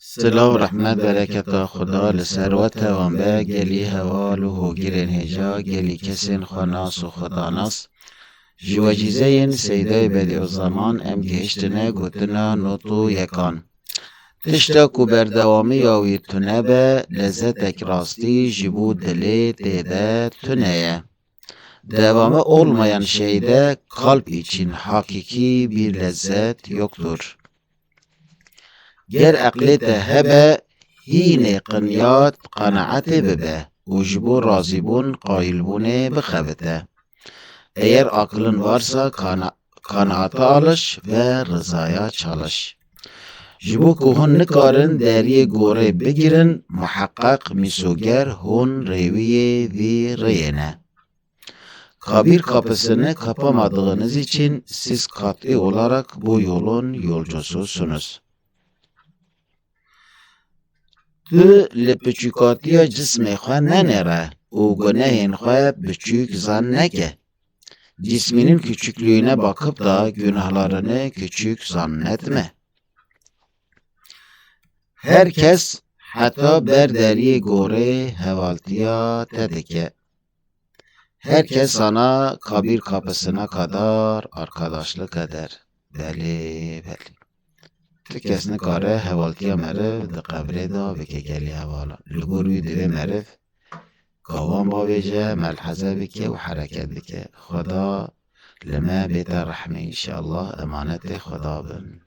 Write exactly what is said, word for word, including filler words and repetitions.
Silav, rehmet, bereketa Xuda li ser we tewan be, gelî heval û hogirên hêja, gelî kesên xwenas û xwedanas. Ji wecîzeyên Seydayê Bedîuzeman em gihiştine gotina not û yekan. Tişta ku berdewamiya wî tune be, lezetek rastî ji bo dilê tê de tune ye. Devamı olmayan şeyde kalp için hakiki bir lezzet yoktur. Ger eqlê te hebe, hînê qinyat qenaetê bibe û ji bo razîbûn qayilbûnê bixebite. Eğer aklın varsa kana kanaata alış ve rızaya çalış. Ji bo ku hûn nikarin deriyê gorê bigirin, muheqeq mîsoger hûn rêwiyê vî rêyê ne. Kabir kapısını kapamadığınız için siz kat'i olarak bu yolun yolcususunuz. Tu li piçûkatiya cismê xwe nenêre û gunehên xwe biçûk zan neke. Cisminin küçüklüğüne bakıp da günahlarını küçük zannetme. Her kes heta ber deriyê gorê hevaltiya te dike. Her kes sana kabir kapısına kadar arkadaşlık eder. Belê, belê. Ti kes nikare hevaltiya meriv di qebrê de bike gelî hevala. Li gor wî divê meriv gawan bavêje, melheze bike û hereket bike. Xweda li me bête rehmê înşallah, emanetê Xweda bin.